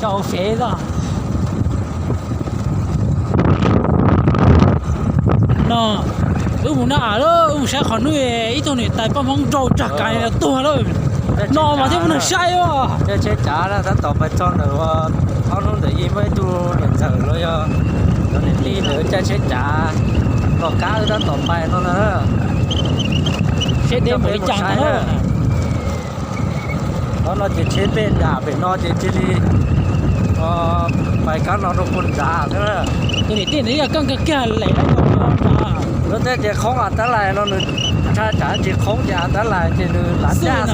Tau fev os. No, wb mus noj av lawm, wb mus saib qhov nuj ib tug niam tais poj Hmoob nrau tsag kas los tuag lawm. No mas thiaj muaj neeg saib os. Tsheb cav tab tom pais txog ntawm ua ob hnub ntawm yij muaj ib tug niam ntxawm los yog cov niam tij ntawd caij tsheb cav los kab wb tab tom pais no ntag. Seb deb mus li cas ntag. Qhov no ces tsheb pem dam pem no ces cia li pais kab no rau puag nrad xwb na. Tus niam tij ntawd yog koj nkag kiag lem lawm. Lub teb ces qhoob av tab lais no nws tshaj tsam tsis qhoob ces av tab lais ces nws lav xwb,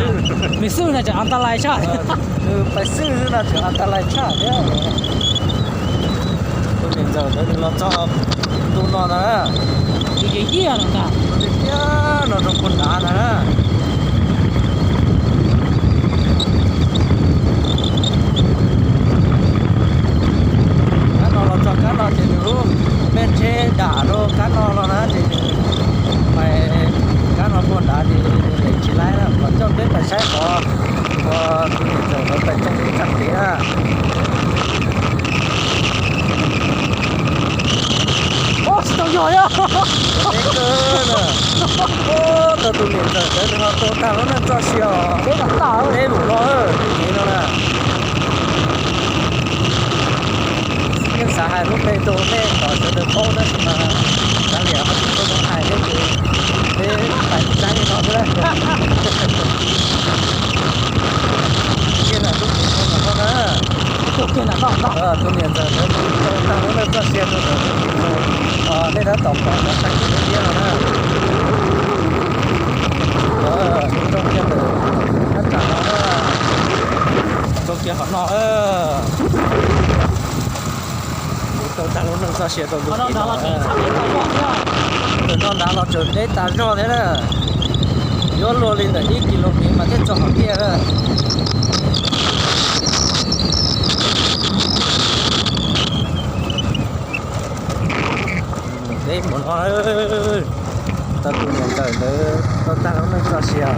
nws xwb no tseem av tab lais tshaj. Nws pais xwb xwb no tseem av tab lais tshaj thiab. Tus niam ntxawm ntawd nws los txog ntu no ntag. Tus yeej iaj no ntag. Tus yeej iaj no rau puag nrad ntag na. Kab no los txog kab no ces nws lub me tsheb dam rau kab no los na ces nws pais kab no puag nrad ces nws lem tsis laib na. Kom coj peb pais saib qhov uas tus niam ntxawm ntawd pais tsoo ib txhais kev na. Tsis tau yog. Tau tus niam ntxawm ntawd nws ho tau tag lub neej txoj sia os. Deb mus no, kev no na. Yeej xav hais lub npe rau nej kom sawv daws paub tab sis mas kav liam ho tsis tau zoo hais thiab ces peb pais tsaib li no xwb na. Kiag ntawm lub tsev no na. Tus niam ntxawm ntawd tau tag lub neej txoj sia rau ntawm lub tsev no. Nej tab tom pom cov saib kuv thiab no na. Tsoo kiag ntawm thaj tsam no na. Tsoo kiag qhov no. Kuv tau tag lub neej txoj sia rau tus tij no. Ntawm no nrad los tseem deb tas zog thiab na. Yuav luag li ntawm ib kis lus mev mas thiaj txog qhov tiaj na. Deb mus no, tau tus niam ntxawm ntawd tau tag lub neej txoj sia.